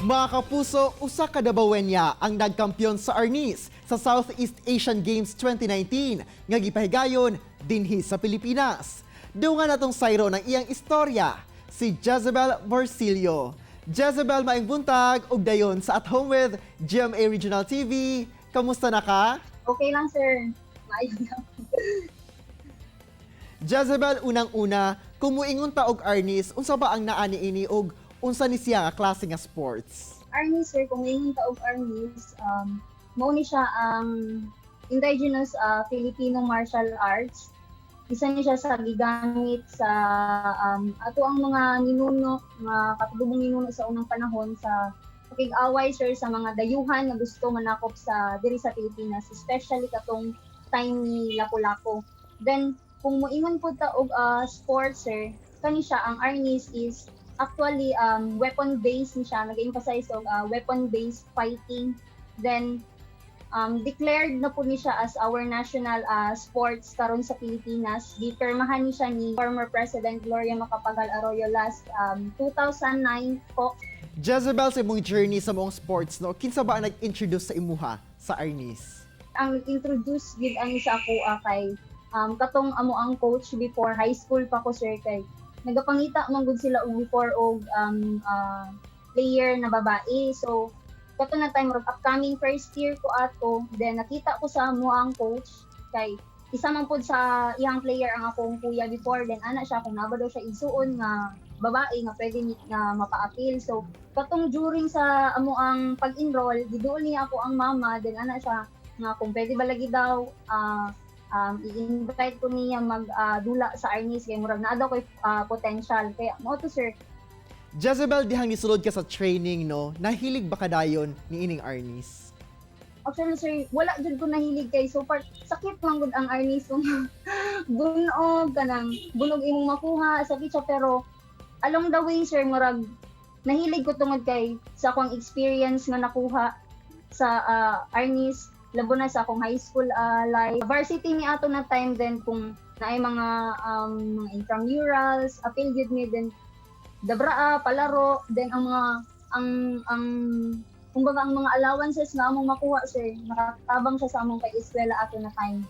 Mga kapuso, usa ka Dabawenya ang nagkampiyon sa Arnis sa Southeast Asian Games 2019 nga gipahigayon dinhi sa Pilipinas. Dungan natong sayron ang iyang istorya, si Jezebel Borcillo. Jezebel, maayong buntag ug dayon sa At Home with GMA Regional TV. Kamusta na ka? Okay lang, sir. Maayo lang. Jezebel, unang-una, kung muingon ta og Arnis, unsa ba ang naa niini og unsa ni siya nga klase nga sports? Arnis, sir, kung ingon ta og Arnis, mao ni siya ang indigenous Filipino martial arts. Isa ni siya sa gigamit sa ato ang mga ninuno, mga katubong ninuno sa unang panahon sa pakig-away, sir, sa mga dayuhan nga gusto manakop sa diri sa Pilipinas, especially katong time ni Lapu-Lapu. Then kung moingon po ta og sports, sir, kani siya ang Arnis is actually weapon based ni siya, nag-emphasize og weapon based fighting. Then declared na po ni siya as our national sports karon sa Pilipinas. Gipirmahan ni siya ni former President Gloria Macapagal Arroyo last 2009 po. Jezebel, sa imong journey sa maong sports, no, kinsa ba ang nag-introduce sa imuha sa Arnis? Ang introduce gid ani sa ako kay katong amo ang coach before high school pa ko, sir, kay nagapangita man gud sila og before og player na babae. So kato na time, murag upcoming first year ko ato. Then nakita ko sa amo ang coach kay isa man pud sa iyang player ang akong kuya before. Then ana siya kung naa ba daw siya igsuon nga babae nga pwede ni nga mapa-appeal. So katong during sa amo ang pag-enroll, giduol niya ako ang mama. Then ana siya nga kung pwede ba lagi daw i-invite ko niya mag dula sa Arnis kay murag naa daw koy potential. Kaya mao to, sir. Jezebel, dihang nisulod ka sa training, no, nahilig ba ka dayon ni ining Arnis? Actually, sir, wala jud ko nahilig kay so far sakit man gud ang Arnis kung bunog kanang bunog imong makuha, sakit siya. Pero along the way, sir, murag nahilig ko tungod kay sa akong experience nga nakuha sa Arnis, labo na sa akong high school life. Varsity ni ato na time. Then kung naay mga intramurals, apil gyud mi. Then dabraa palaro. Then ang mga ang kumbaga ang mga allowances nga among makuha, sir, nakatabang siya sa among pag-eskwela ato na time.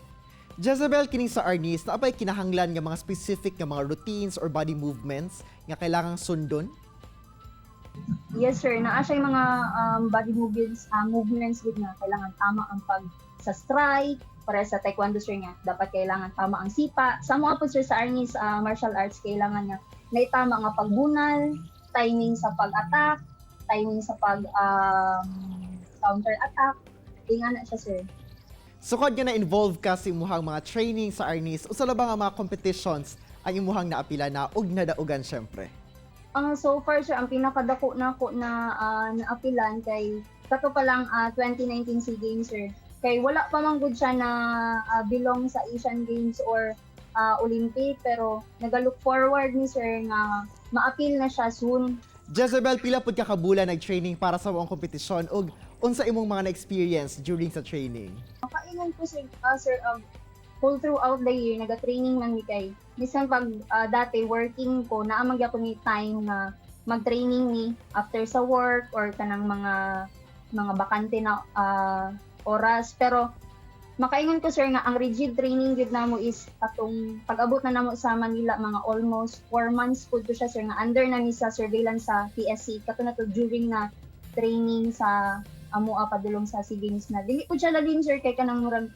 Jezebel, kining sa Arnis, naa bay kinahanglan nga mga specific nga mga routines or body movements nga kailangang sundon? Yes, sir, naa siya yung mga body movements gud nga kailangan tama ang pag sa strike, para sa taekwondo, sir, nga dapat kailangan tama ang sipa. Sa mga po, sir, sa Arnis martial arts, kailangan nga naitama nga pagbunal, timing sa pag-attack, timing sa pag counter attack. Inga na siya, sir. Sukad nga na-involve ka sa imuhang mga training sa Arnis, usa la ba nga mga competitions ang imuhang naapila na ug nadaugan syempre? Ang so far, sir, ang pinakadako na ako na naapilan kay kato pa lang 2019 SEA Games, sir. Kay wala pa man gud siya na belong sa Asian Games or Olympic, pero naga-look forward ni, sir, nga maapil na siya soon. Jezebel, pila pud ka kabulan nag-training para sa maong kompetisyon ug unsa imong mga na-experience during sa training? Makaingon ko, sir, whole throughout the year naga-training man mi kay bisan pag dati working ko, naa man gyud ni time nga mag-training ni after sa work or kanang mga bakante na oras. Pero makaingon ko, sir, nga ang rigid training gyud namo is katong pag-abot na namo sa Manila, mga almost 4 months pud to siya, sir, nga under na mi sa surveillance sa PSC. Kato na to during na training sa amoa padulong sa SEA Games na dili pud siya lalim, sir, kay kanang murag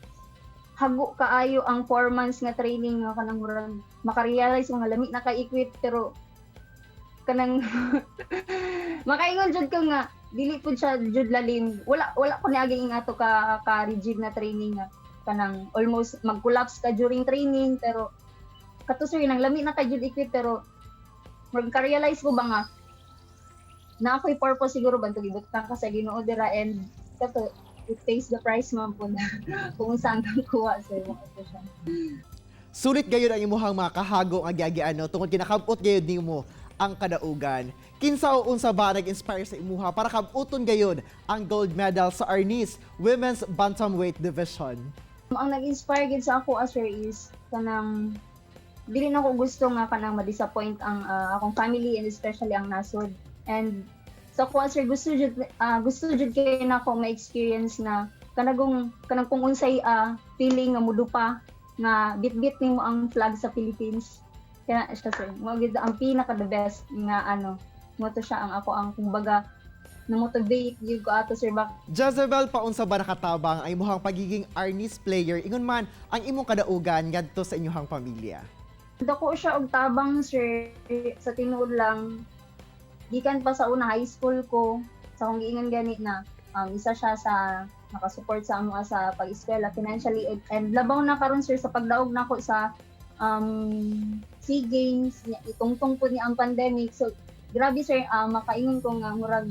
hago kaayo ang 4 months nga training nga kanang murag makarealize nga lami na ka-equip. Pero kanang makaingon jud ko nga dili pud siya jud lalim. Wala ko niaging ato ka rigid na training nga kanang almost mag-collapse ka during training. Pero kato, sir, nang lami na kay jud equip, pero murag ka-realize ko ba nga na ako'y purpose siguro ba gibutang ka sa Ginoo dira and kato it pays the price man po na kung saan kang kuha, sir, mao to siya. Sulit gayud ang imuhang mga kahago nga giagian, no, tungod kinakab-ot gayud nimo ang kadaugan. Kinsa o unsa ba nag-inspire sa imuha para kab-uton gayud ang gold medal sa Arnis Women's Bantamweight Division? Ang nag-inspire gid sa ako, sir, is kanang dili na ko gusto nga kanang ma-disappoint ang akong family and especially ang nasod. And So kuha, sir, gusto jud kay nako ma-experience na kanang kung unsay feeling nga mudupa nga bitbit nimo ang flag sa Philippines. Kaya siya, sir, mao gid ang pinaka the best nga ano mo to siya ang ako ang kumbaga na-motivate gyud ko ato, sir, ba. Jezebel, paunsa ba nakatabang ang imuhang pagiging Arnis player ingon man ang imong kadaugan ngadto sa inyong pamilya? Dako siya og tabang, sir, sa tinuod lang. Gikan pa sa una, high school ko, sa akong giingon gani na isa siya sa nakasupport sa amo sa pag-eskwela financially and labaw na karon, sir, sa pagdaog nako sa SEA Games, itungtong po niya ang pandemic. So grabe, sir, makaingon ko nga murag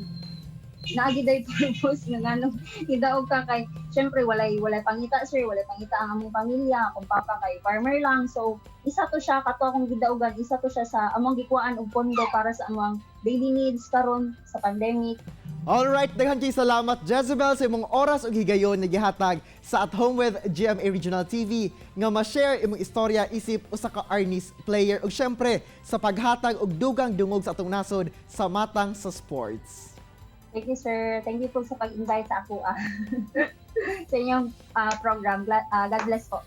naa gyud ay purpose nga nganong nidaog ka kay syempre walay pangita, sir, walay pangita ang among pamilya. Akong papa kay farmer lang, so isa to siya kato akong gidaugan, isa to siya sa among gikuhaan og pondo para sa among daily needs karon sa pandemic. Alright, daghan kay salamat, Jezebel, sa imong oras ug higayon nga gihatag sa At Home with GMA Regional TV nga ma-share imong istorya isip usa ka Arnis player ug syempre sa paghatag og dugang dungog sa atong nasod sa matang sa sports. Thank you, sir. Thank you po sa pag-invite sa ako sa inyong program. God bless po.